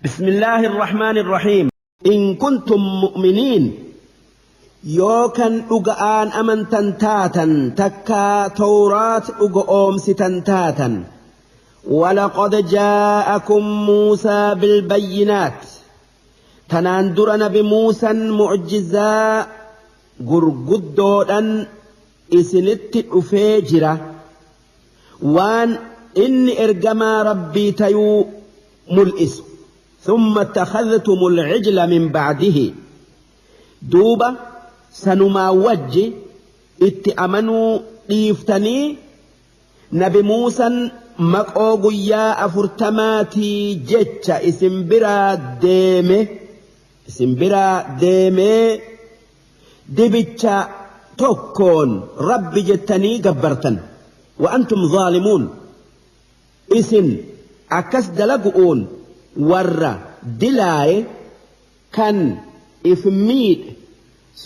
بسم الله الرحمن الرحيم إن كنتم مؤمنين yoo kan dhuga'aan amantan taatan takkaa tawraat dhugoomsitan taatan. ولقد جاءكم موسى بالبينات tanaan dura nabi Muusan mucjizaa gurguddoodhan isinitti dhufee jira waan inni ergamaa rabbii tayuu mul'isu. ثم اتخذتم العجل من بعده duuba sanumaa wajji itti amanuu dhiiftanii nabi Muusan maqoo guyyaa 40maatii jecha isin biraa deeme isin biraa deemee dibicha tokkoon rabbi jettanii gabbartan. وأنتم ظالمون isin akkas dalagu'uun warra dilaaye kan if miidhe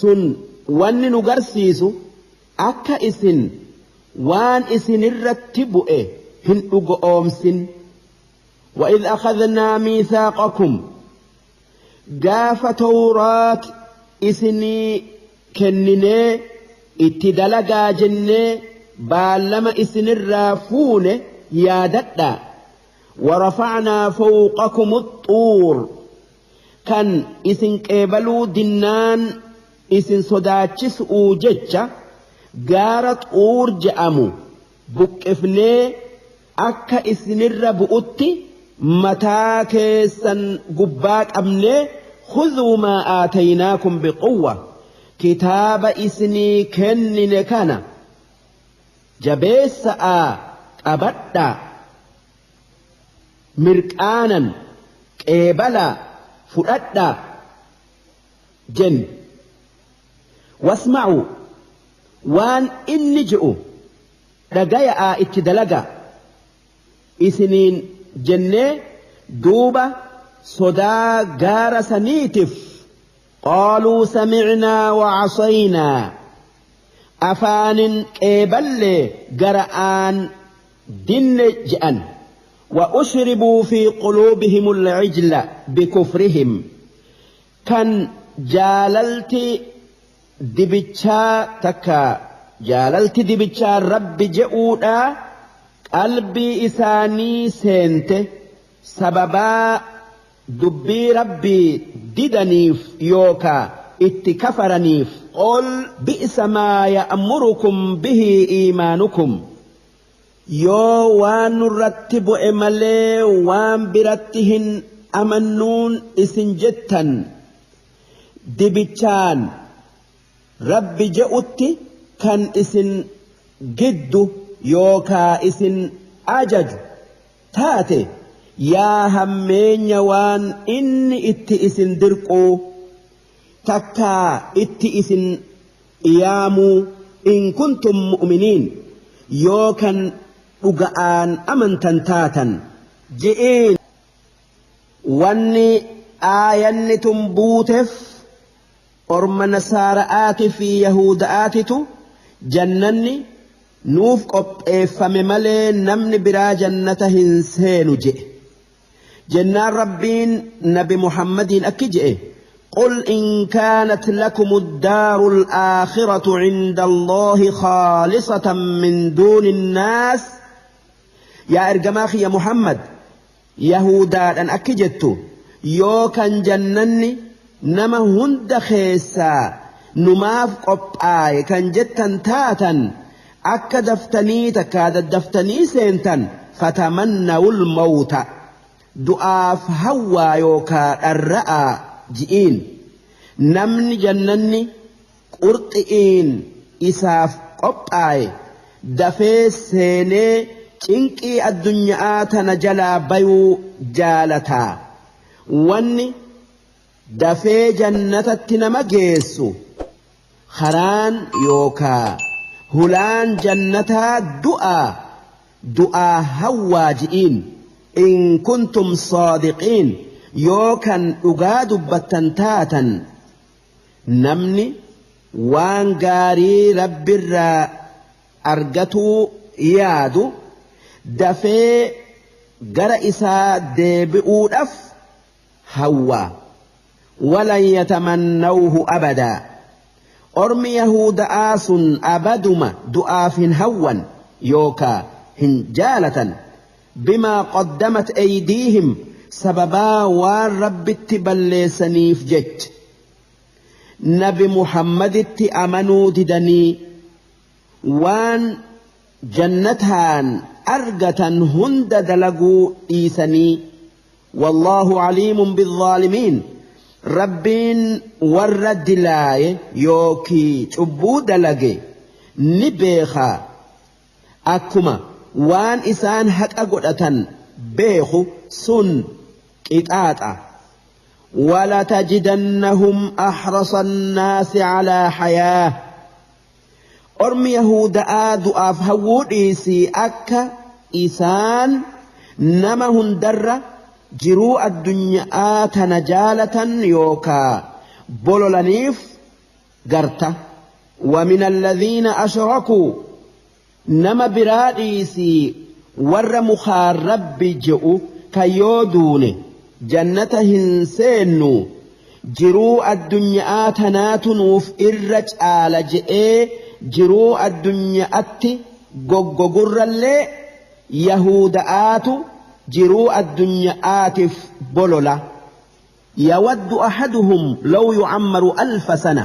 sun wanni nu garsiisu akka isin waan isinirratti bu'e hin dhugoomsin. وإذ أخذنا ميثاقكم gaafa tawraat isinii kenninee itti dalagaa jennee baallama isinirraa fuune yaadadhaa. ورفعنا فوقكم الطور kan isin qeebaluu dinnaan isin sodaachisuu jecha gaara xuur je'amu buqqifnee akka isinirra bu'utti mataa keessan gubbaa qabnee خذوا ما آتيناكم بقوة kitaaba isinii kennine kana jabeessa'a qabadhaa mirqaanan qeebalaa fudhadhaa jenne. واسمعوا waan inni je'u dhagaya'aa itti dalagaa isiniin jennee duuba sodaa gaara saniitiif قالوا سمعنا وعصينا afaanin qeeballee gara'aan dinne je'an. وأشربوا في قلوبهم العجل بكفرهم kan jaalalti dibichaa takka jaalalti dibichaa rabbi je'uudha qalbii isaanii seente sababaa dubbii rabbii didaniif yookaa itti kafaraniif. قل بئس ما يأمركم به إيمانكم yoo waan nurratti bu'e malee waan biratti hin amannuun isin jettan dibichaan rabbi je'utti kan isin giddu yookaa isin ajaju taate yaa hammeenya waan inni itti isin dirquu takkaa itti isin yaamuu إن كنتم مؤمنين yoo kan dhuga'aan amantan taatan je'een. Wanni aayanni tun buuteef orma nasaara'aati fi yahuda'aatitu jannanni nuuf qopheeffame malee namni biraa jannata hin seenu je'e. Jennaan rabbiin nabi Muhammadiin akki je'e: قل إن كانت لكم الدار الآخرة عند الله خالصة من دون الناس yaa ergamaa kiyya Muhammad yahudaadhan akki jettu yoo kan jannanni nama hunda keessaa numaaf qophaaye kan jettan taatan akka daftanii takkaa daddaftanii seentan فتمنوا الموت du'aaf hawwaa yookaa dharra'aa ji'iin namni jannanni qurxi'iin isaaf qophaaye dafee seenee cinqii addunyaa tana jalaa bayuu jaalataa wanni dafee jannatatti nama geessu karaan yookaa hulaan jannataa du'aa du'aa hawwaa ji'iin إن كنتم صادقين yoo kan dhugaa dubbattan taatan namni waan gaarii rabbirraa argatuu yaadu dafee gara isaa deebi'uudhaaf hawwaa. Walan yatamannawhu abadaa. Ormi Yahuuda'aa sun abaduma du'aaf hin hawwan yookaa hin jaalatan. Bimaa qaddamat aydiihim sababaa waan Rabbitti balleessaniif jecha. Nabi Muhammaditti amanuu didanii waan jannataan argatan hunda dalaguu dhiisanii. Wallaahu aliimun bizzaalimiin. Rabbiin warra dilaaye yookii cubbuu dalage ni beeka. Akkuma waan isaan haqa godhatan beeku sun qixaaxa. ولتجدنهم أحرص الناس على حياة. Ormi Yahuda'aa du'aaf hawwuu dhiisii akka isaan nama hundarra jiruu addunyaa tana jaalatan yookaa bololaniif garta. ومن الذين أشركوا nama biraa dhiisii warra mukaan Rabbi je'u kan yoo duune jannata hin seennu jiruu addunyaa tanaatu nuuf irra caala je'ee jiruu addunyaatti goggogurrallee Yahuda'aatu jiruu addunyaatiif bolola. Yawaddu ahaduhum law yu'ammaru alfa sana.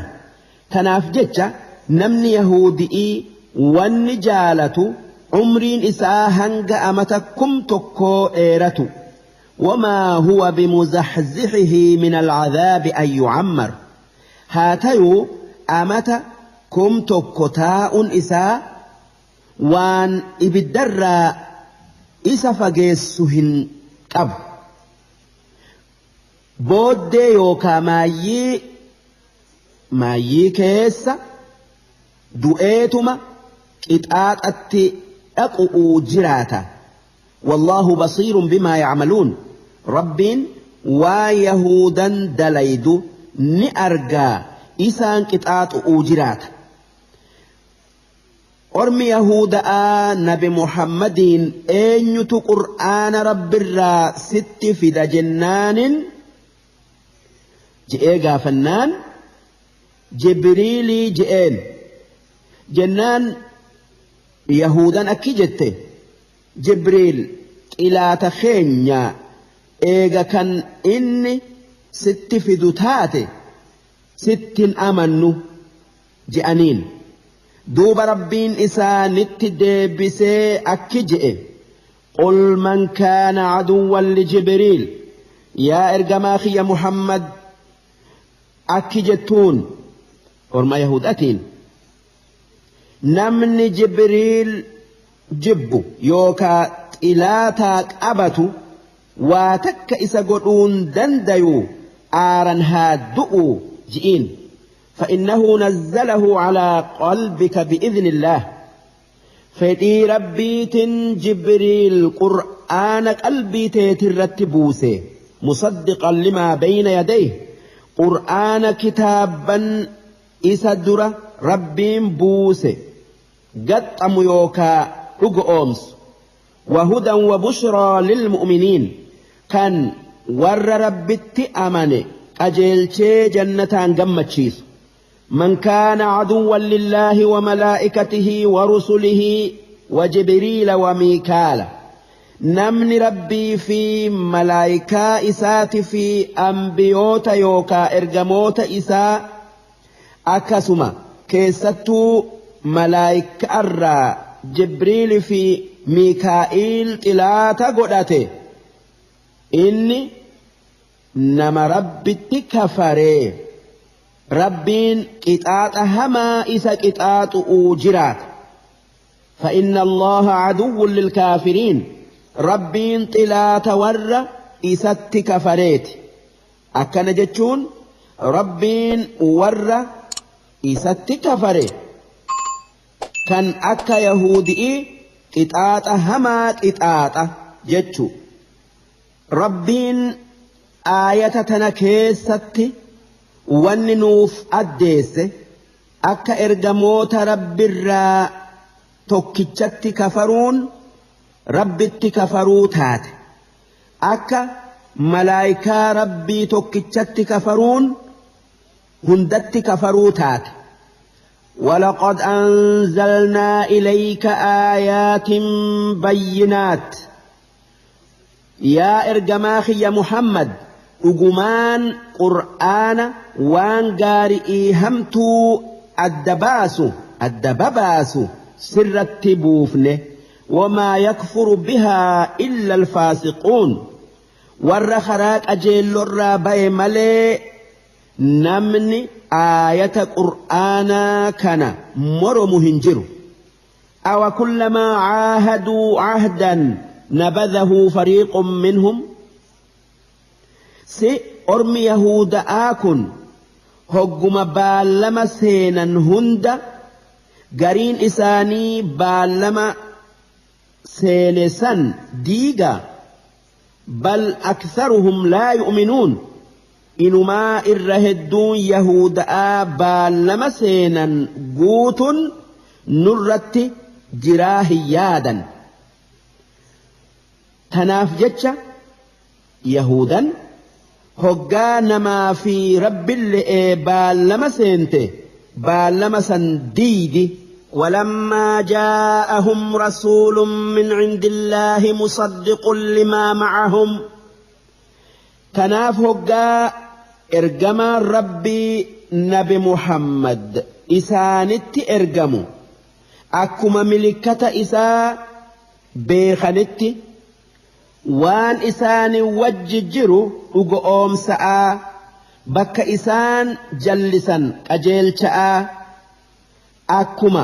Tanaaf jecha namni Yahudi'ii wanni jaalatu umriin isaa hanga amata 1000 dheeratu. وما هو بمزحزحه من العذاب أن يعمر. هاتيو أمت 1000 تاء إساء وان إبدر إسا فجيسهن أب بود يوكا مايي كيس دؤيتما إتآت أتي أقؤ جراتا. والله بصير بما يعملون. ربين ويهودا دليد نأرجا إسان قطعات أوجرات. أرمي يهودا نبي محمدين أين قرآن رب الرا ست في جنان جئ فنان جبريلي جئين جنان يهودا أكيجته جبريل إلى تخينيا eega kan inni sitti fidu taate sittin amannu je'aniin. Duuba Rabbiin isaanitti deebisee akki je'e. Qul man kaana aduwwan lijibriil. Yaa ergamaa kiyya Muhammad akki jettuun orma Yahudatiin namni Jibriil jibbu yookaa xilaataa qabatu waa takka isa godhuun dandayu aaran haa du'u ji'iin. فإنه نزله على قلبك بإذن الله. فدي ربيت جبريل قرآن قلبي تترتبوسه مصدقا لما بين يديه. قرآن كتابا إسدر ربين بوسه قد أميوكا رقومس وهدى وبشرى للمؤمنين. كان ور ربت أمني أجلتي جنتان قمتشيس. من كان عدوا لله وملائكته ورسله وجبريل وميكال. نمن ربي في ملائكة إسات في أنبيوت يوكا إرجموت إساء أكسما كيستو ملائكة الرا جبريل في ميكائيل تلاتا قدته إني نما ربي تكفري ربين قطعت هما إسا قطعت أوجرات. فإن الله عدو للكافرين. ربين طلات ور إسا تكفريت أكن جتشون ربين ور إسا تكفري كان أكا يهودي قطعت هما قطعت جتشو. ربين آية تنكيستي wanni nuuf addeesse akka ergamoota Rabbirraa tokkichatti kafaruun Rabbitti kafaruu taate, akka Malaayikaa Rabbii tokkichatti kafaruun hundatti kafaruu taate. ولقد أنزلنا إليك آيات بينات Yaa ergamaa kiyya Muhammad, dhugumaan Qur'aana waan gaari'ii hamtuu adda baasu, adda babaasu sirratti buufne. وما يكفر بها إلا الفاسقون Warra karaa qajeellorraa baye malee namni aayata Qur'aanaa kana moromu hin jiru. أو كلما عاهدوا عهدا نبذه فريق منهم Si ormi Yahuda'aa kun hogguma baallama seenan hunda gariin isaanii baallama seene san diiga? بل أكثرهم لا يؤمنون Inumaa irra hedduun Yahuda'aa baallama seenan guutun nurratti jiraa hin yaadan. Tanaaf jecha Yahudan hoggaa namaa fi Rabbille'ee baallama seente baallama san diiydi. ولما جاءهم رسول من عند الله مصدق لما معهم Tanaaf hoggaa ergamaan Rabbii nabi Muhammad isaanitti ergamu akkuma milikkata isaa beekanitti waan isaani wajji jiru dhugo'oomsa'aa, bakka isaan jallisan qajeelcha'aa, akkuma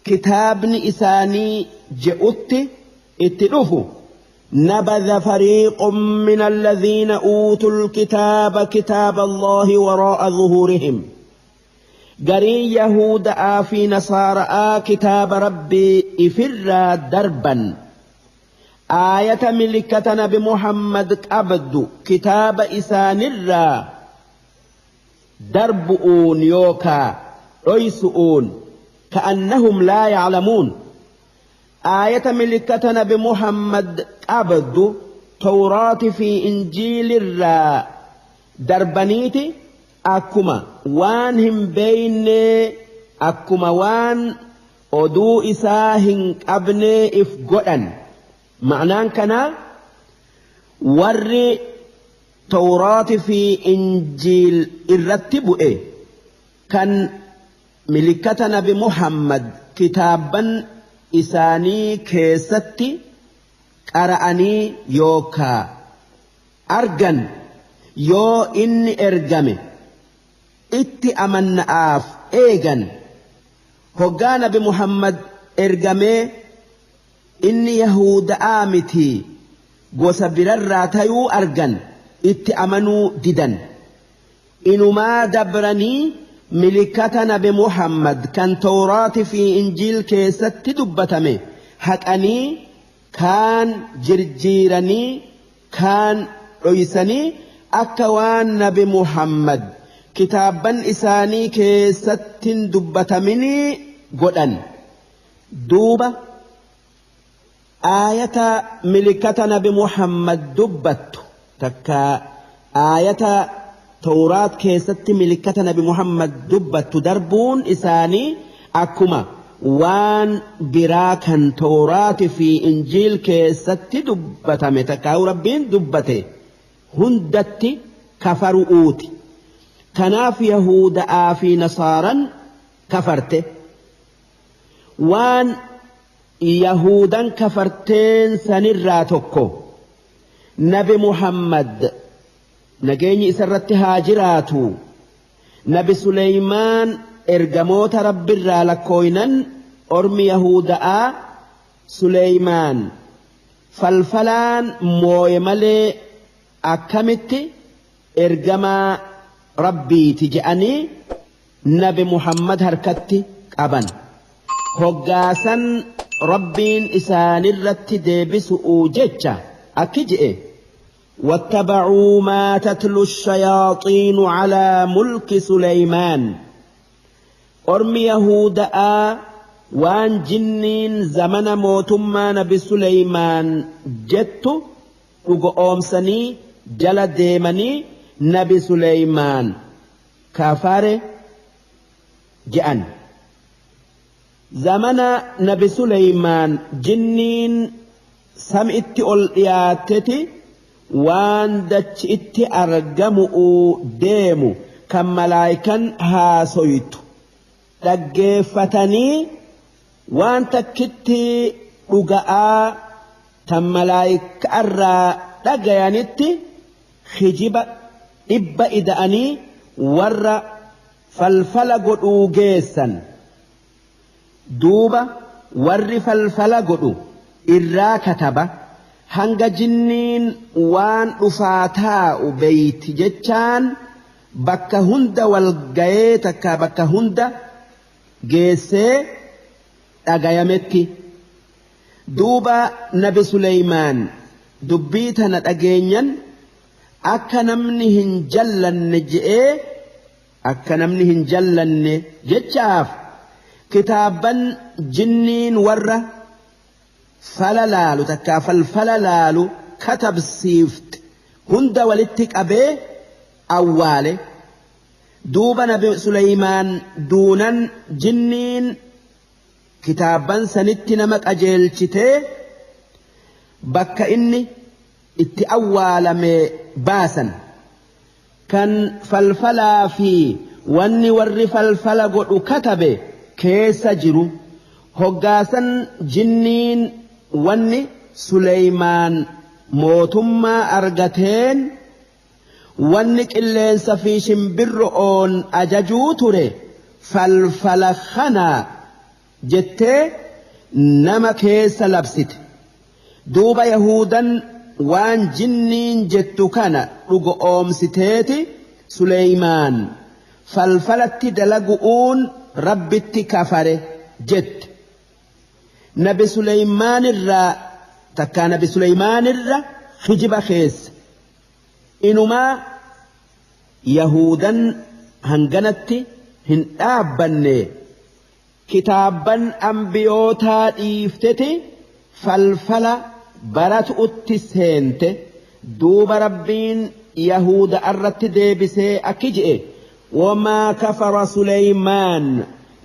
kitaabni isaanii je'utti itti dhufu. نبذ فريق من الذين أوتوا الكتاب كتاب الله وراء ظهورهم Gariin Yahuda'aa fi Nasaara'aa kitaaba Rabbii ifirraa darban, aayata milikkata nabi Muhammad qabdu kitaaba isaanirraa darbu'uun yookaa dhoysu'uun. كأنهم لا يعلمون Aayata milikkata nabi Muhammad qabdu Tawraati fi Injiilirraa darbaniiti akkuma waan hin beeynee, akkuma waan oduu isaa hin qabnee if godhan. Ma'naan kanaa warri Tawraati fi Injiil irratti bu'e kan milikkata nabi Muhammad kitaabban isaanii keessatti qara'anii yookaa argan yoo inni ergame itti amanna'aaf eegan, hoggaa nabi Muhammad ergamee inni Yahuuda'aa mitii gosa birarraa tayuu argan itti amanuu didan. Inumaa dabranii milikkata nabi Muhammad kan Tawraati fi Injiil keessatti dubbatame haqanii, kaan jirjiiranii, kaan dhoysanii, akka waan nabi Muhammad kitaabban isaanii keessattin dubbataminii godhan. Duuba aayata milikkata nabi Muhammad dubbattu takka aayata Tawraat keessatti milikkata nabi Muhammad dubbattu darbuun isaanii akkuma waan biraa kan Tawraati fi Injiil keessatti dubbatame takkaa'u Rabbiin dubbate hundatti kafaru'uuti. Kanaaf Yahuda'aa fi Nasaaran kafarte. Waan Yahudan kafarteen sanirraa tokko nabi Muhammad nageenyi isarratti haa jiraatu nabi Suleymaan ergamoota Rabbirraa lakkooynan ormi Yahuda'aa Suleymaan falfalaan mooye malee akkamitti ergamaa Rabbiiti je'anii nabi Muhammad harkatti qaban. Hoggaasan Rabbiin isaanirratti deebisu'uu jecha akki je'e: واتبعوا ما تتلو الشياطين على ملك سليمان Ormi Yahuda'aa waan jinniin zamana mootummaa nabi Suleymaan jettu dhugo'oomsanii jala deemanii nabi Suleymaan kafare je'an. Zamana nabi Suleymaan jinniin sam'itti ol dhiyaatteti waan dachi itti argamu deemu kan malaayikan haasoytu dhaggeeffatanii waan takkitti dhuga'aa tan malaayika irraa dhagayanitti hijiba dhibba ida'anii warra falfala godhuu geessan. Duuba warri falfala godhu irraa kataba hanga jinniin waan dhufaa taa'u beeyti jechaan bakka hunda wal gayee takka bakka hunda geessee dhagayametti. Duuba nabi Suleymaan dubbii tana dhageenyan akka namni hin jallanne je'ee akka namni hin jallanne jechaaf kitaabban jinniin warra fala laalu takkaa falfala laalu katabsiifte hunda walitti qabee awwaale. Duuba nabi Suleymaan duunan jinniin kitaabban sanitti nama qajeelchitee bakka inni itti awwaalame baasan. Kan falfalaa fi wanni warri falfala godhu katabe keessa jiru. Hoggaasan jinniin wanni Suleymaan mootummaa argateen wanni qilleensa fi shimbirro'oon ajajuu ture falfala kanaa jettee nama keessa labsite. Duuba Yahudan waan jinniin jettu kana dhugo oomsiteeti Suleymaan falfalatti dalagu'uun rabbitti kafare jette. Nabi Suleymaan irraa takkaa nabi Suleymaan irra hijiba keessa. Inumaa Yahudan hanganatti hin dhaabbanne kitaabban ambiyootaa dhiifteti falfala baratu'utti seente. Duuba Rabbiin Yahuda irratti deebisee akki je'e: wamaa kafara Suleymaan,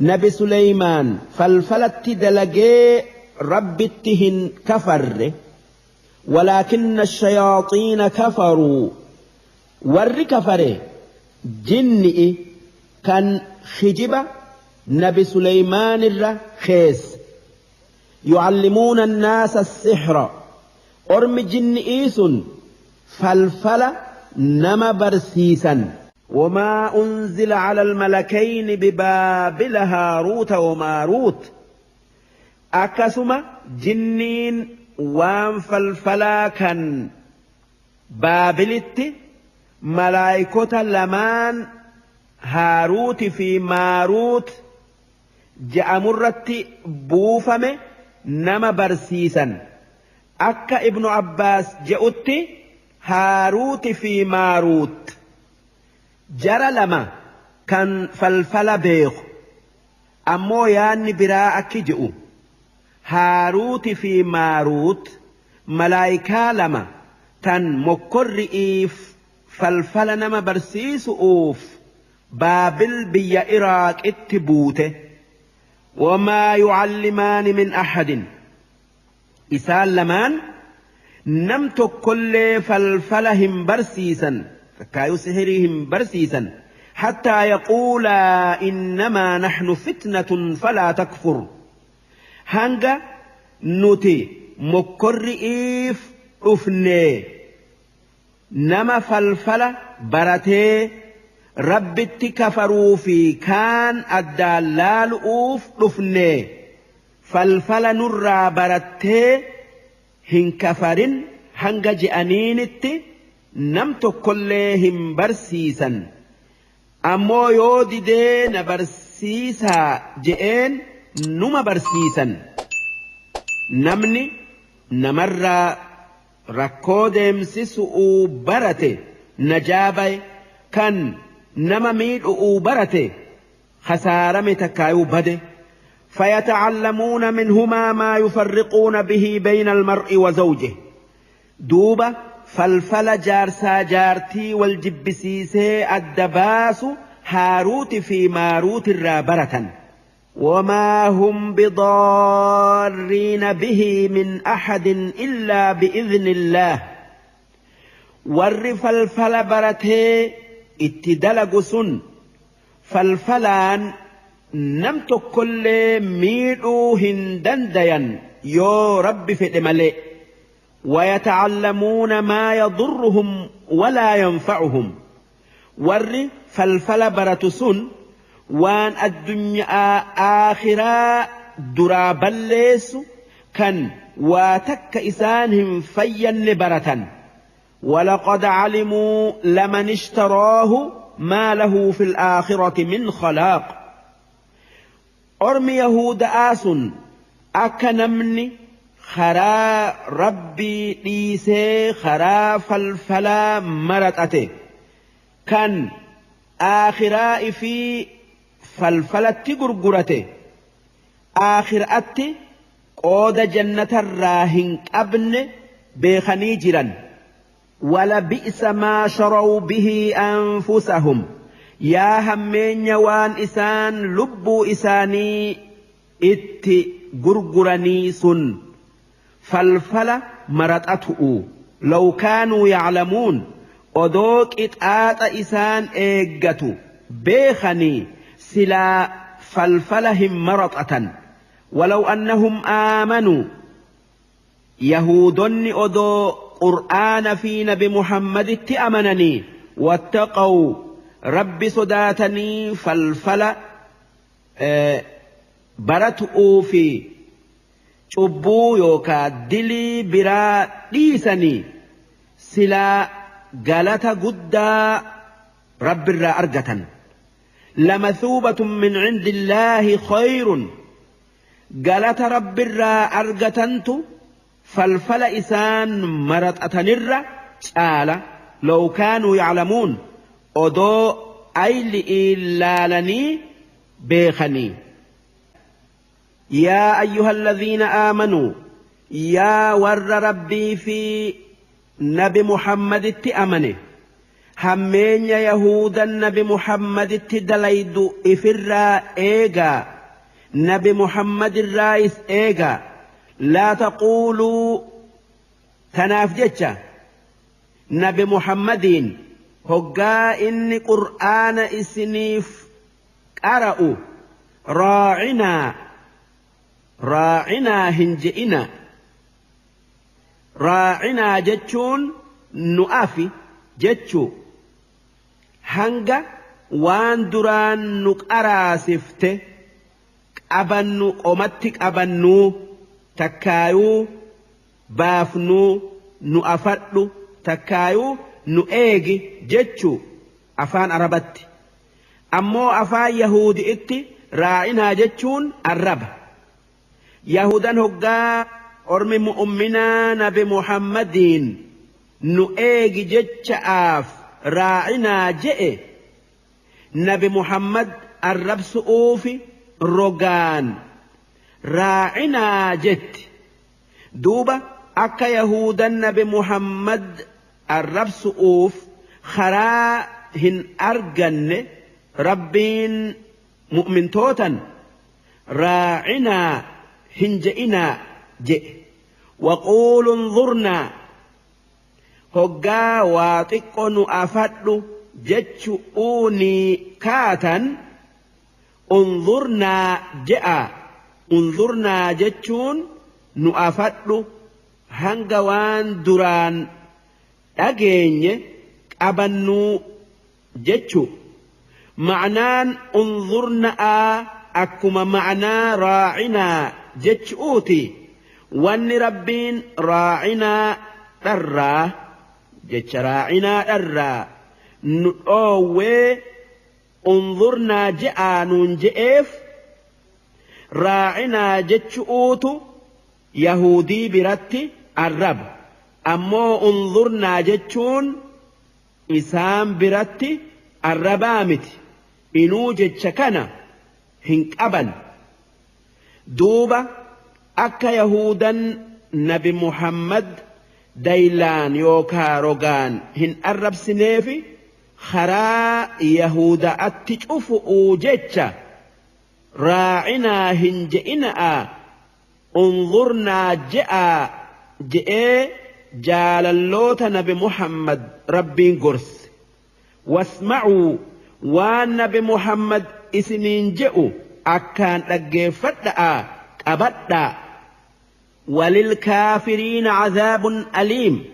nabi Suleymaan falfalatti dalagee Rabbitti hin kafarre, walaakinna shayaaxiina kafaruu, warri kafare jinni'i kan hijiba nabi Suleymaan irra keessa. Yucallimuuna annaasa as-sihra, ormi jinni'ii sun falfala nama barsiisan. وما أنزل على الملكين ببابل هاروت وماروت. أكسما جنين وان فلفلا كان بابلت ملايكة لمان هاروت في ماروت جأمرت بوفم نما برسيسا. أكا ابن عباس جاءت هاروت في ماروت jara lama kan falfala beeku. Ammoo yaanni biraa akki je'u Haaruuti fi Maaruut malaayikaa lama tan mokkorri'iif falfala nama barsiisu'uuf Baabil biyya Iraaqitti buute. Wamaa yucallimaani min ahadin, isaan lamaan nam tokkollee falfala hin barsiisan takkaayuu sihirii hin barsiisan. Hattaa yaquulaa innamaa naxnu fitnatun falaa takfur, hanga nuti mokkorri'iif dhufnee nama falfala baratee rabbitti kafaruu fi kaan addaan laalu'uuf dhufnee falfala nurraa barattee hin kafarin hanga je'aniinitti nam tokkollee hin barsiisan. Ammoo yoo didee na barsiisaa je'een numa barsiisan. Namni namarraa rakkoo deemsisu'uu barate najaa baye, kan nama miidhu'uu barate khasaarame takkaayuu bade. فيتعلمون منهما ما يفرقون به بين المرء وزوجه. دوبة falfala jaarsaa jaartii wal jibbisiisee adda baasu Haaruuti fi Maaruutirraa baratan. وما هم بضارين به من أحد إلا بإذن الله. warri falfala baratee itti dalagu sun falfalaan nam tokkollee miidhuu hin dandayan yoo Rabbi fedhe malee. ويتعلمون ما يضرهم ولا ينفعهم. warri falfala baratu sun waan addunyaa aakhiraa duraa balleessu kan waa takka isaan hin fayyanne baratan. ولقد علموا لمن اشتراه ما له في الآخرة من خلاق. أرمي يهود آس أكنمني خرا ربي ديسي خرا فلفلا مرتأتي كان آخراء في فلفلة غرغرته آخرأتي قود جنة الراهن أبن بخني جرا. ولبئس ما شروا به أنفسهم. يا همين وان إسان لبو إساني إت غرغرني سن فلفلة مرتأته لو كانوا يعلمون. أدوك إتآت إسان إيجتو بيخني سلا فلفلهم مرتأة. ولو أنهم آمنوا يهودن أدو قرآن في نبي محمد اتأمنني واتقوا رب صداتني فلفل برتؤوا في شبو يوكا دلي برا ديسني سلا قالت قدا رب الرا أرجة. لمثوبة من عند الله خير. قالت رب الرا أرجة فلفل إسان مرت أتنر شالة لو كانوا يعلمون. أدو أيل إلالني بيخني. يا أيها الذين آمنوا يا ور ربي في نبي محمد اتأمني همين يهودا نبي محمد اتدليد إفرا إيغا نبي محمد الرئيس إيغا. لا تقولوا تناف نبي محمدين هقا إني قرآن إسنيف قرأوا راعنا راعنا هنجئنا. راعنا جتشون نؤافي جتشو هنجا وان دران نقراسفته أبنو قمتك أبنو تكايو baafnuu nu afadhu takkaayuu nu eegi jechuu afaan Arabatti. Ammoo afaan Yahudi'itti raa'inaa jechuun arraba. Yahudan hoggaa ormi mu'umminaa nabi Muhammadiin nu eegi jecha'aaf raa'inaa je'e nabi Muhammad arrabsu'uufi rogaan raa'inaa jetti. Duuba akka Yahudan nabi Muhammad arrabsu'uuf karaa hin arganne Rabbiin mu'mintootan raa'inaa hin je'inaa je'e. Waquulu nzurnaa hoggaa waa xiqqo nu afadhu jechu'uunii kaatan unzurnaa je'a. Unzurnaa jechuun nu afadhu hanga waan duraan dhageenye qabannuu jechu. Ma'naan unzurnaa akkuma ma'naa raacinaa jechuuti. Wanni Rabbiin raacinaa dharraa jecha raacinaa dharraa nu dhoowwee unzurnaa je'aa nuun je'eef raacinaa jechuutu Yahudii biratti arraba. Ammoo unzurnaa jechuun isaan biratti arrabaa miti. Inuu jecha kana hin qaban. Duuba akka Yahudan nabi Muhammad daylaan yookaa rogaan hin arrabsineefi karaa yahudaatti cufu'uu jecha raacinaa hin je'ina'a unzurnaa je'a je'ee jaalalloota nabi Muhammad rabbiin gorse. Wasma'uu waan nabi Muhammad isiniin je'u akkaan dhaggeeffadha'a qabadhaa. وللكافرين عذاب أليم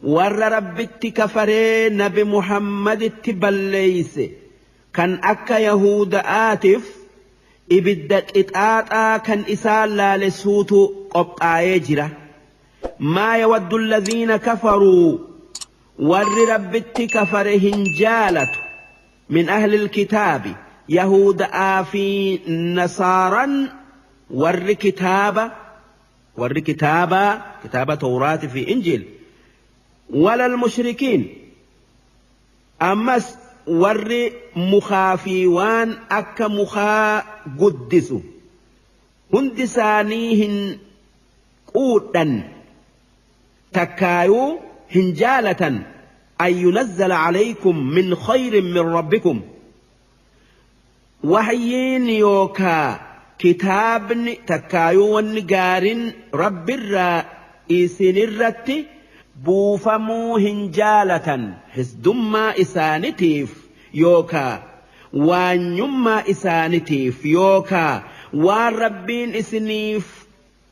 ور ربت كفري نبي محمد تبليس كان أكا يهود آتف إبدك إتآتا كان إسال لا لسوت قبقى يجرة ما يود الذين كفروا ور ربت كفرهن جالت من أهل الكتاب يهود آفي نصارا ور كتابة ور كتابة كتابة توراة في إنجيل ولا المشركين أمس ور مخافيوان أك مخا قدسوا هندسانيهن قوتا تكايو هنجالة أن ينزل عليكم من خير من ربكم وحيين يوكا كتاب تكايو ونقار رب الرئيس الرت بوفمو هنجالة حسدما إسانتيف يوكا وانيما إسانتيف يوكا والربين إسنيف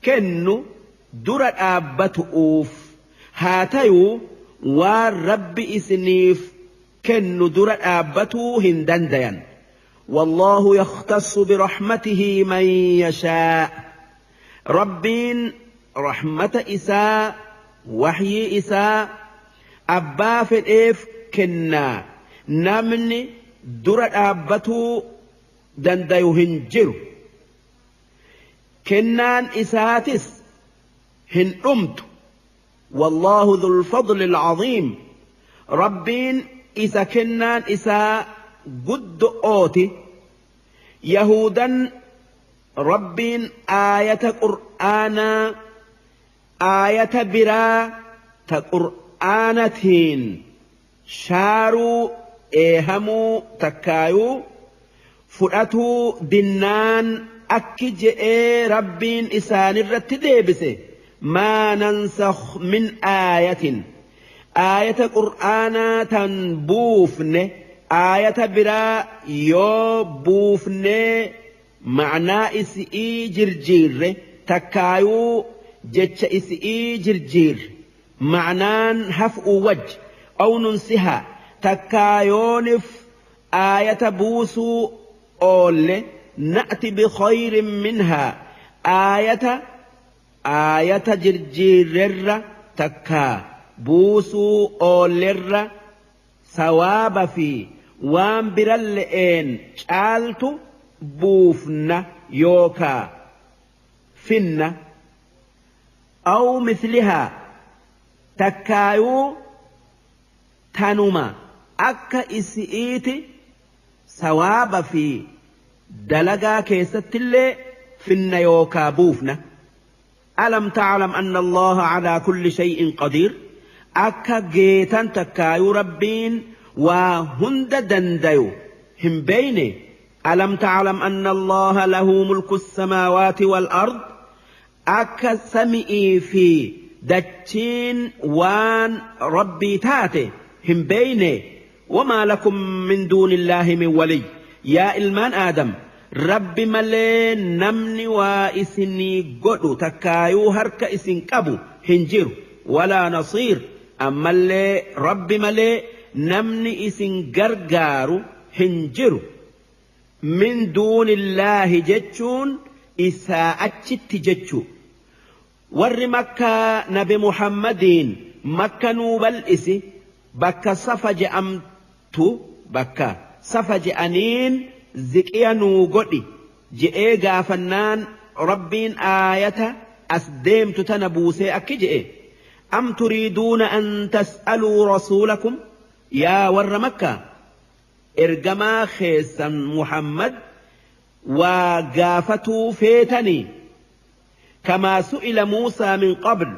كنو درة أبتؤوف هاتيو والرب إسنيف كنو درة أبتو هندندين والله يختص برحمته من يشاء ربين رحمة إساء وحي إساء أبا في الإف كنا نمني درة أبتو دنديو هنجر كنان إساتس هن أمت والله ذو الفضل العظيم ربين إسا كنان إساء قد أوتي يهودا ربين آية قرآن آية برا تقرآنتين شاروا إيهموا تكايو فرأتوا دنان أكجئ ربين إسان الرتديبس ما ننسخ من آية آية قرآن تنبوفن آية برا يو بوفن معنى إسئي جرجير تكايو جتش إسئي جرجير معنان هفء وجه أو ننسها تكايونف آية بوسو أول نأتي بخير منها آية آية جرجير تكا بوسو أولر ثواب في وان برلئين شالتو بوفنا يوكا فينا أو مثلها تكايو تنما أكا إسئيتي ثواب في دلقا كيست اللي فينا يوكا بوفنا. ألم تعلم أن الله على كل شيء قدير أكا جيتان تكايو ربين وهند دنديو هم بيني. ألم تعلم أن الله له ملك السماوات والأرض أكا سمئي في دتشين وان ربي تاتي هم بيني. وما لكم من دون الله من ولي يا إلمان آدم ربي ملي نمني وإسني قدو تكايو هرك إسن كبو هنجير ولا نصير أما اللي ربي ملي نمني إسن قرقارو هنجير من دون الله جتشون إساءتشت جتشو ور مكة نبي محمدين مكة نوبل إسي بكا صفج أمتو بكا صفج أنين زكيا نوغدي جئي غافنان ربين آية أسديم تتنبوسي أكجئ أم تريدون أن تسألوا رسولكم يا ور مكة إرجما خيسا محمد وقافتوا فيتني كما سئل موسى من قبل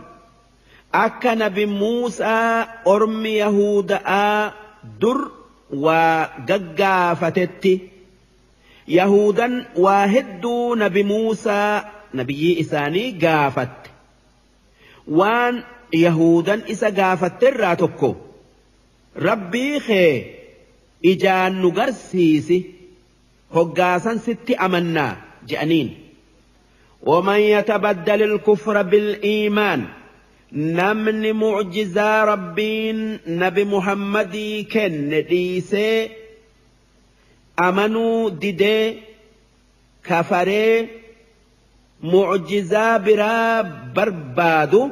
Akka nabi Muusaa ormi Yahudaa dur waa gaggaafatetti Yahudan waa hedduu nabi Muusaa nabiyyii isaanii gaafatte. Waan Yahudan isa gaafatterraa tokko Rabbii kee ijaan nu garsiisi hoggaasan sitti amannaa je'aniin. ومن يتبدل الكفر بالإيمان namni mucjizaa Rabbiin nabi Muhammadii kenne dhiisee amanuu didee kafaree mucjizaa biraa barbaadu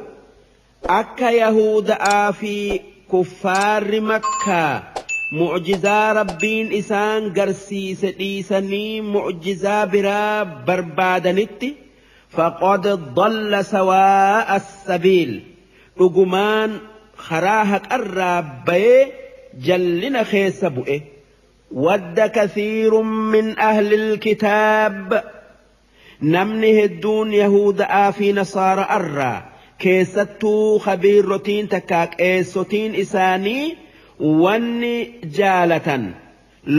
akka Yahudaa fi kuffaarri Makkaa mucjizaa Rabbiin isaan garsiise dhiisanii mucjizaa biraa barbaadanitti faqad dalla sawaa'a as-sabiil dhugumaan karaa haqarraa bayee jallina keessa bu'e. Wadda kathiirun min ahlil kitaab namni hedduun Yahudaa fi Nasaara'arraa keessattuu khabiirrotiin takkaa qeessotiin isaanii wanni jaalatan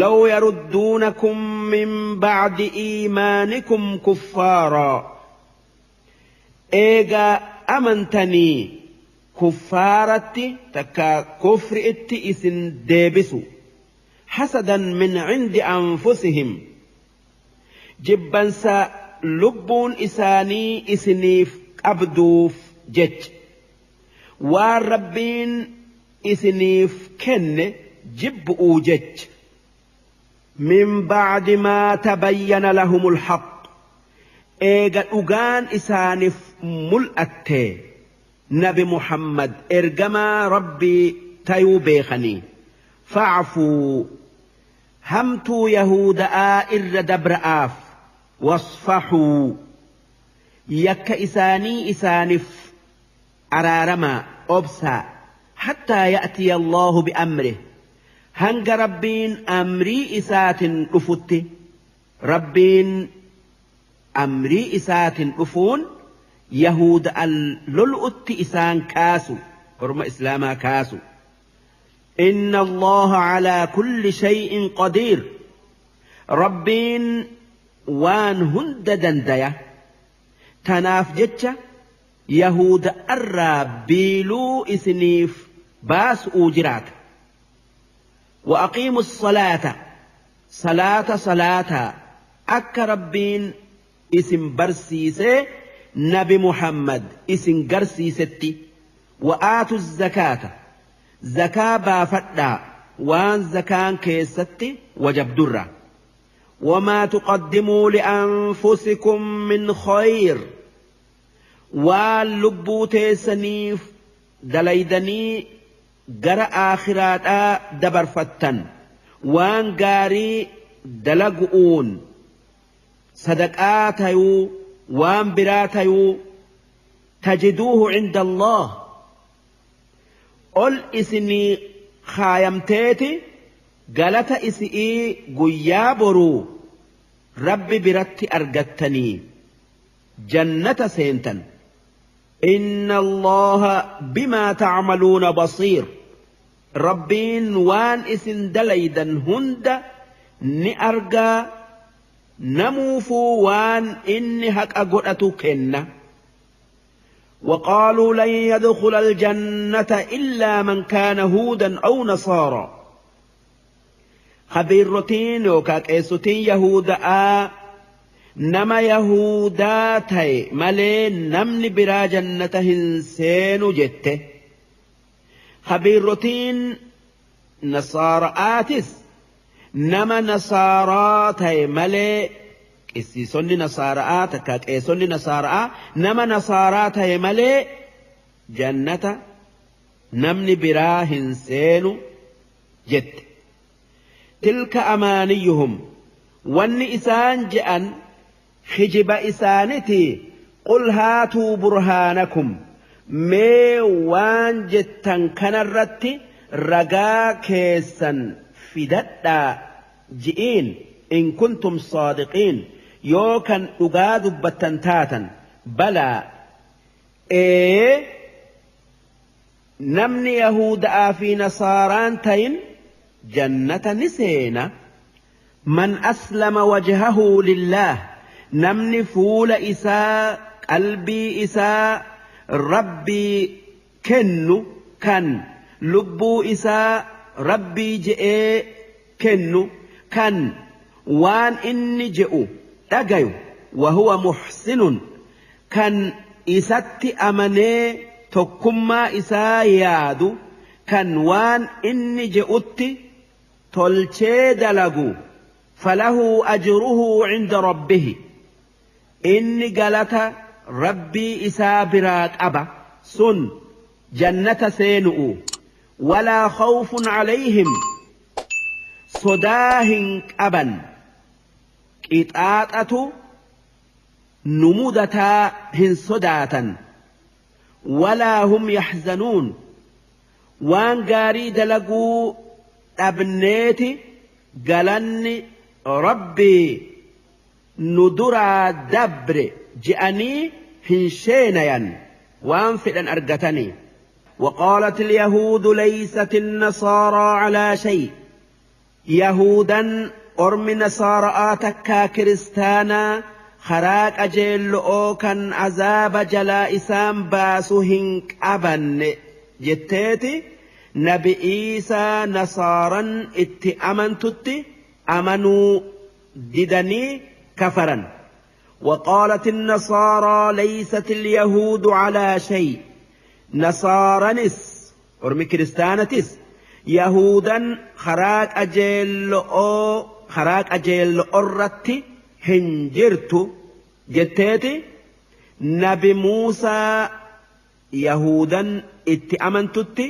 law yarudduunakum min ba'di iimaanikum kuffaaraa eegaa amantanii kuffaaratti takkaa kufri'itti isin deebisu hasadan min cindi anfusihim jibbansa lubbuun isaanii isiniif qabduuf jecha waan Rabbiin isiniif kenne jibbu'uu jecha min ba'di maa tabayyana lahumul haqq eega dhugaan isaaniif mul'atte nabi Muhammad ergamaa Rabbii tayuu beekanii fa'fuu hamtuu Yahudaa irra dabra'aaf wasfaxuu yakka isaanii isaaniif araaramaa obsaa hattaa ya'tiya Allahu bi'amrih hanga Rabbiin amrii isaatin dhufutti. Rabbiin amrii isaatin dhufuun Yahuda lol'utti isaan kaasu orma Islaamaa kaasu. Inna Allaha calaa kulli shay'in qadiir Rabbiin waan hunda dandaya. Tanaaf jecha Yahuda irraa biiluu isiniif baasuu jiraata. Wa aqiimu salaata salaata salaataa akka Rabbiin isin barsiisee nabi Muhammad isin garsiisetti. Wa aatu zakaata zakaa baafadhaa waan zakaan keessatti wajabdurra. وما تقدموا لأنفسكم من خير واللبو تيسنيف دليدني جرى آخرات دبر فتن وان قاري دلقؤون صدقاتيو وان براتيو تجدوه عند الله قل إسني خايمتيتي galata isi'ii guyyaa boruu Rabbi biratti argattanii jannata seentan. Inna Allaha bimaa ta'maluuna basiir Rabbiin waan isin dalaydan hunda ni argaa namuufuu waan inni haqa godhatu kenna. وقالوا لن يدخل الجنة إلا من كان هودا أو نصارى خبيرتين وكاكيستين يهودا نما يهودا تاي مالي نمني برا جنتهن سينو جته خبيرتين نصارى آتس نما نصارى تاي مالي قسيسوني نصارى تكاكيسوني نصارى نما نصارى تاي مالي جنة نمني براهن سينو جته تلك أمانيهم وان إسان جأن خجب إسانتي قل هاتوا برهانكم مي وان جتن كنرت رقا كيسا فدتا جئين إن كنتم صادقين يوكا أقاد بتنتاتا بلى إيه Namni yahudaa fi nasaaraan tayin jannata ni seena. Man aslama wajhahu lillaah, namni fuula isaa qalbii isaa rabbii kennu, kan lubbuu isaa rabbii je'ee kennu, kan waan inni je'u dhagayu, wahuwa muhsinun, kan isatti amanee tokkummaa isaa yaadu, kan waan inni je'utti tolchee dalagu, falahu ajruhu cinda rabbihi, inni galata rabbii isaa biraa qaba, sun jannata seenu'u. Walaa khawfun calayhim, sodaa hin qaban, qixaaxatu nu mudataa hin sodaatan. Walaa hum yaxzanuun, waan gaarii dalaguu dhabneeti galanni rabbii nu duraa dabre je'anii hin sheenayan, waan fedhan argatanii. وقالت اليهود ليست النصارى على شيء، يهودا أرم نصارى تكا كريستانا خراك أجل أو كان عذاب جلا إسام باسو هنك أبن جتيتي نبي إيسى نصارا اتأمنتت أمنوا ددني كفرا. وقالت النصارى ليست اليهود على شيء، نصارنس أرمي كريستانتس يهودا خراك أجل أو خراك أجل أرتي هنجرت جتيتي نبي موسى يهودا اتأمنتت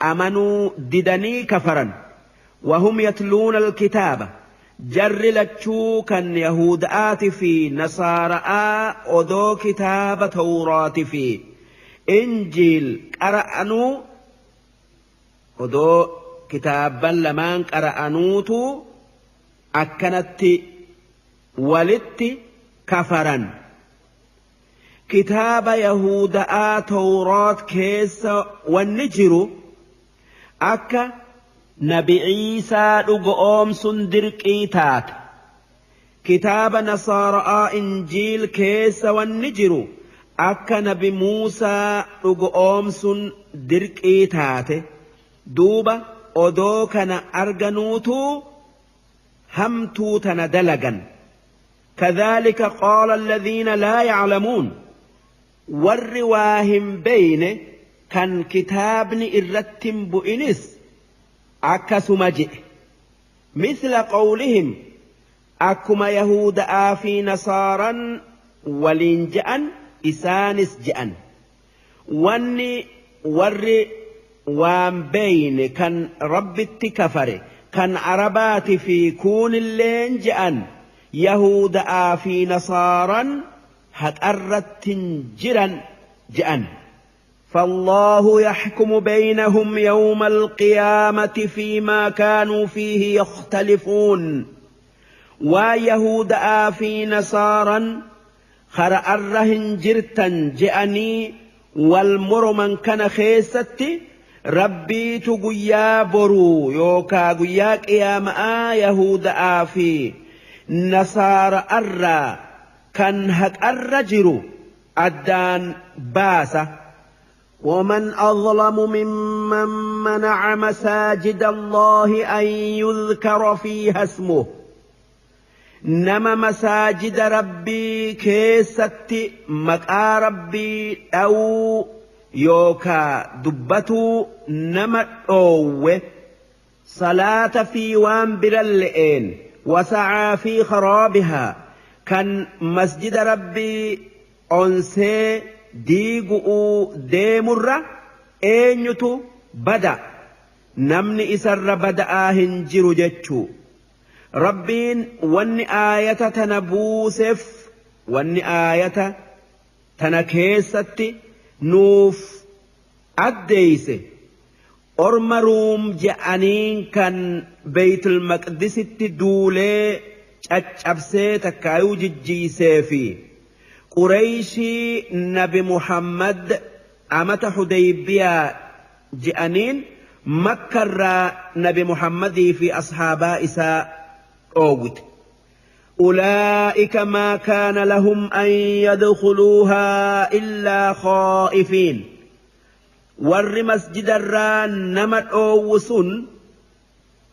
أمنوا ددني كفرا. وهم يتلون الكتاب، جر لتشو كان يهودات في نصارى أدو كتاب توراة في إنجيل قرأنو أدو كتابا لمان قرأنوتو أكنت ولت كفرا. كتاب يهودا توراة كيس والنجر أكا نبي عيسى dhugoomsun dirqii taate. Kitaaba nasaaraa injiil keessa wanni jiru akka nabi Muusaa dhugoomsun dirqii taate. Duuba odoo kana arganuutu hamtuu tana dalagan. كذلك قال الذين لا يعلمون، warri waa hin beeyne kan kitaabni irratti hin bu'inis akkasuma je'e. مثل قولهم، akkuma yahudaa fi nasaaran waliin je'an isaanis je'an. Wanni warri waan beeyne kan rabbitti kafare kan arabaati fi kuunilleen je'an yahudaa fi nasaaran haqarratti hin jiran je'an. فالله يحكم بينهم يوم القيامة فيما كانوا فيه يختلفون. ويهودا في نصارا خرأرهن جرتا جأني والمرمن كان خيستي ربي تقيا برو يوكا قيا قياما يهودا في نصارى أرى كان هك الرجل أدان باسة. ومن أظلم ممن منع مساجد الله أن يذكر فيها اسمه، نما مساجد ربي كيست مقا ربي أو يوكا دبتو نما أوه صلاة في وان برلئين وسعى في خرابها، كان مسجد ربي أنسي diigu'uu deemurra eenyutu bada, namni isarra bada'aa hin jiru jechuu. Rabbiin wanni aayata tana buuseef, wanni aayata tana keessatti nuuf addeeyse orma Ruum je'aniin kan Beeytul Maqdisitti duulee caccabsee takkaayuu jijjiisee fi Qurayshii Nabi Muhammad amata Hudaybiyaa je'aniin Makkarraa Nabi Muhammadii fi ashaabaa isaa dhoowwite. أولئك ما كان لهم أن يدخلوها إلا خائفين ور مسجد الران نمت أوسن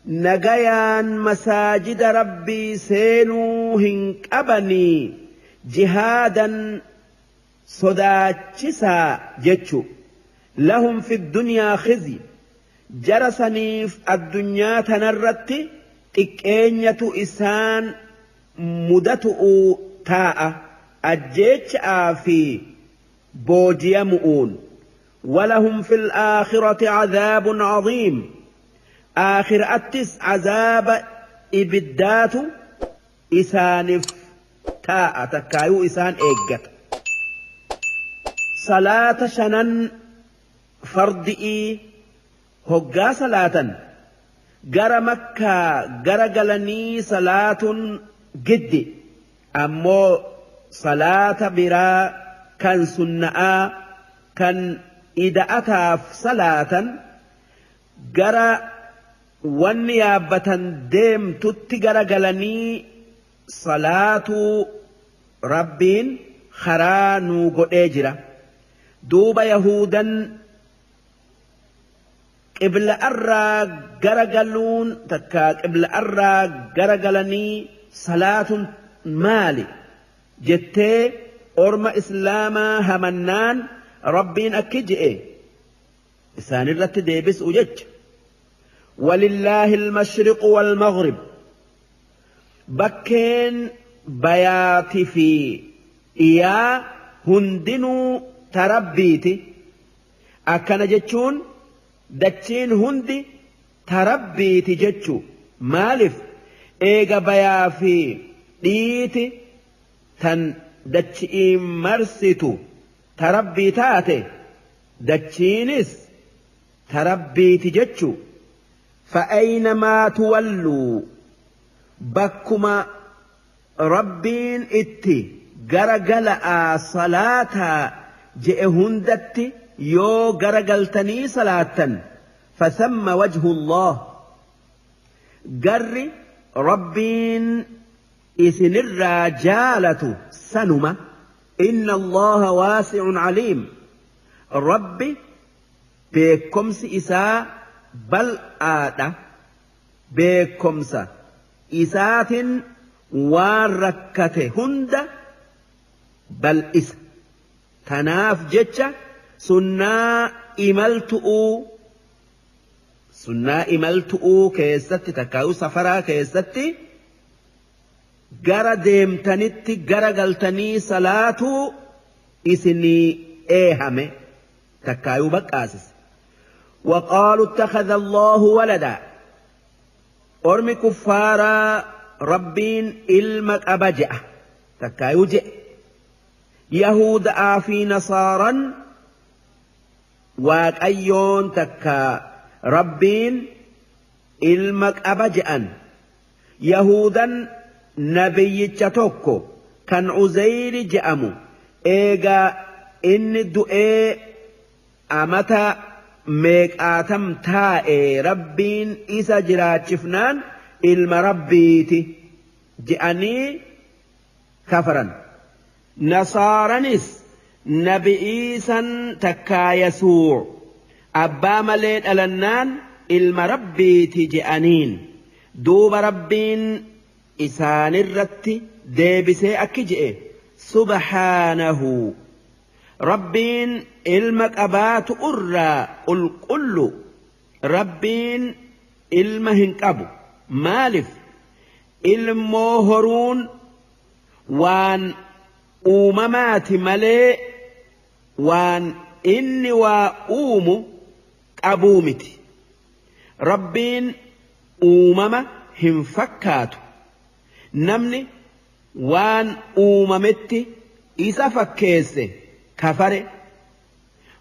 نجيان مساجد ربي سينوهن أبني جهادا صداتشسا جتشو لهم في الدنيا خزي جرسنيف الدنيا تنرت تكينية إسان مدتؤ تاء أجيتش في بوجيمؤون ولهم في الآخرة عذاب عظيم آخر أتس عذاب إبدات إسانف تاء تكايو إسان إيجت صلاة شنن فردئي هقا صلاة جرى مكة جرى جلني صلاة جدي أمو صلاة برا كان سنة كان إذا أتاف صلاة جرى والنيابة ديم تتجرى جلني صلاة ربين خرانو قد دوب يهودا قبل أرى جرجلون تكا قبل أرى جرجلني صلاة مالي جتة أرم إسلاما همنان ربين أكجئ إسان الرت ديبس أجج ولله المشرق والمغرب بكين بياتي في إيا هندنو تربيتي أكن جتشون دتشين هندي تربيتي جتشو مالف إيغا بيا في ديتي تن دتشئ مرستو تربي تاتي دتشينس تربيتي جتشو فأينما تولوا بكما ربين اتي غرغلا صلاة جئ هندت يو غرغلتني صلاة فثم وجه الله جر ربين إسن الرجالة سنما إن الله واسع عليم ربي بكمس إساء بل آدة بكمس إسات واركته هند بل إس تناف جتش سنة إملتؤ سنة إملتؤ كيستي تكاو سفرا كيستي gara deemtanitti gara galtanii salaatuu isinii eehame takkaayuu baqqaasis. وقالوا اتخذ الله ولدا أرمي كفارا ربين إلمك أبجأ تكايو جئ يهود آفي نصارا واقيون تكا ربين إلمك أبجأ يهودا نبي توكو كان عزير جأمو إيغا إن دؤي أمتا ميك آتم تائي ربين إسا جراتشفنان إلما ربيتي جأني كفرا نصارنس نبي إيسا تكا يسوع أبا مليت ألنان إلما ربيتي جأنين دوب ربين إسان الرت ديبسي أكجئ سبحانه ربين إلمك أبات أرى قل قل ربين إلمهن أبو مالف إلمو هرون وان أوممات ملي وان إني وأوم أبومتي ربين أومما هم فكاتو namni waan uumametti isa fakkeesse kafare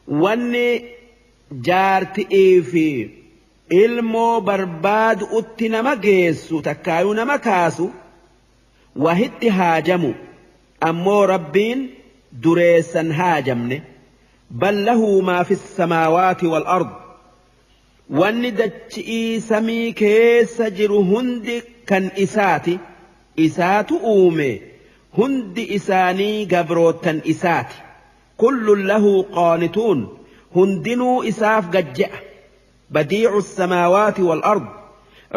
wanni jaarti'ii fi ilmoo barbaadu utti nama geessu takkaayuu nama kaasu wahitti haajamu ammoo rabbiin dureessan haajamne bal lahu maa fi samaawaati wal ard Wanni dachi'ii samii keessa jiru hundi kan isaati, isaatu uume, hundi isaanii gabrootan isaati. Kullun lahu qaanituun, hundinuu isaaf gajja'a. Badiicu samaawaati wal ard,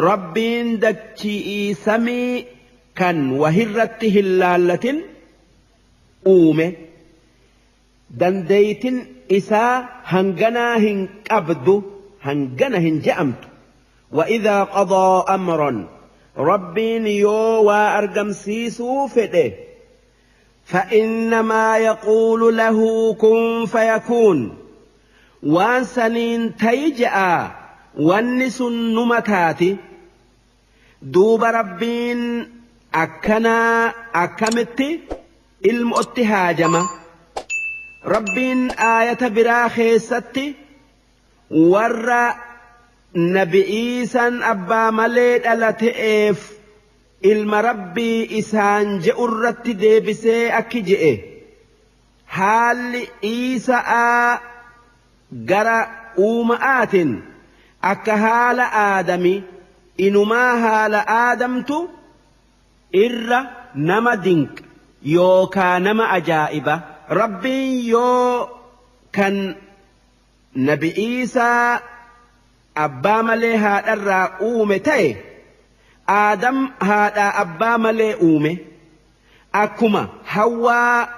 Rabbiin dachi'ii samii kan wahirratti hin laallatin uume. Dandeeytin isaa hanganaa hin qabdu, hangana hin je'amtu. وإذا قضى أمرا، ربين يو وأرقمسيسو فده، فإنما يقول له كن فيكون. وان سنين تيجأ وانس نمتاتي. دوب ربين أكنا أكمتي المؤتهاجمة. ربين آية براخي ستي ور nabi Iisaan abbaa malee dhalate'eef ilma Rabbii isaan je'u irratti deebisee akki je'e: haalli Iisa'aa gara uuma'aatiin akka haala Aadami, inumaa haala Aadamtu irra nama dinqa yookaa nama ajaa'iba. Rabbiin yoo kan nabi Iisaa abbaa malee haadharraa uume ta'e, Aadam haadhaa abbaa malee uume, akkuma Hawwaa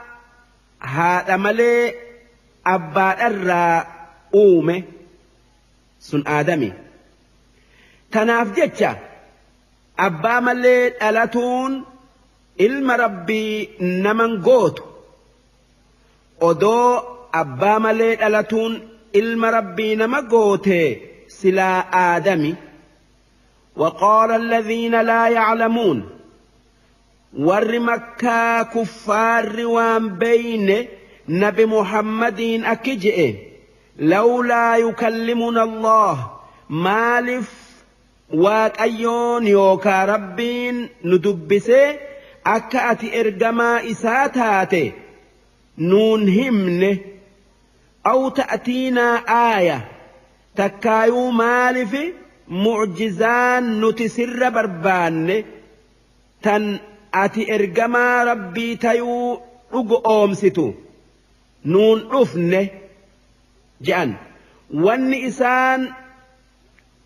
haadha malee abbaadharraa uume sun Aadami. Tanaaf jecha abbaa malee dhalatuun ilma Rabbii naman gootu. Odoo abbaa malee dhalatuun ilma Rabbii nama goote silaa Aadami. وقال الذين لا يعلمون، ور مكة كفار وان بين نبي محمد أكجئ: لولا يكلمنا الله، مالف waaqayyoon yookaa Rabbiin nu dubbisee akka ati ergamaa isaa taate nuun himne? أو تأتينا آية، takkaayuu maalifi mucjizaan nuti sirra barbaanne tan ati ergamaa Rabbii tayuu dhugu oomsitu nuun dhufne je'an. Wanni isaan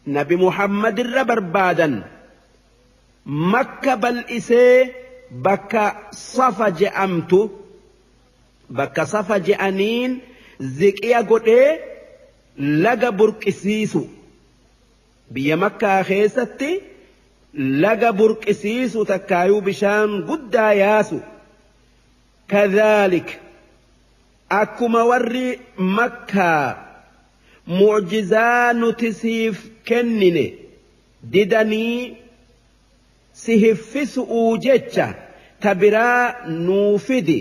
nabi Muhammad irra barbaadan Makka bal'isee bakka Safa je'amtu, bakka Safa je'aniin ziqiya godhee laga burqisiisu, biyya Makkaa keessatti laga burqisiisu, takkaayuu bishaan guddaa yaasu. كذلك، akkuma warri Makkaa mucjizaa nuti siif kennine didanii si hiffisu'uu jecha ta biraa nuu fidi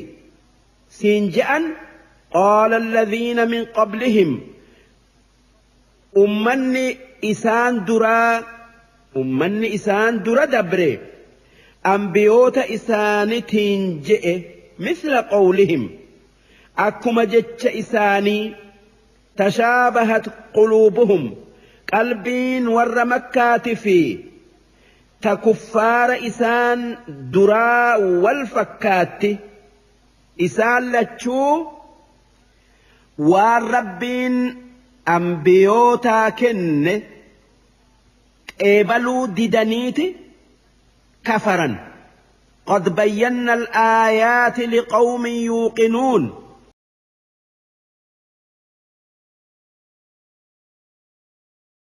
siin je'an، قال الذين من قبلهم، ummanni isaan dura dabre ambiyoota isaanitiin je'e، مثل قولهم، akkuma jecha isaanii. تشابهت قلوبهم، qalbiin warra Makkaati fi ta kuffaara isaan duraa wal fakkaatti. Isaan lachuu waan Rabbiin ambiyootaa kenne qeebaluu didaniiti kafaran. قد بينا الآيات لقوم يوقنون.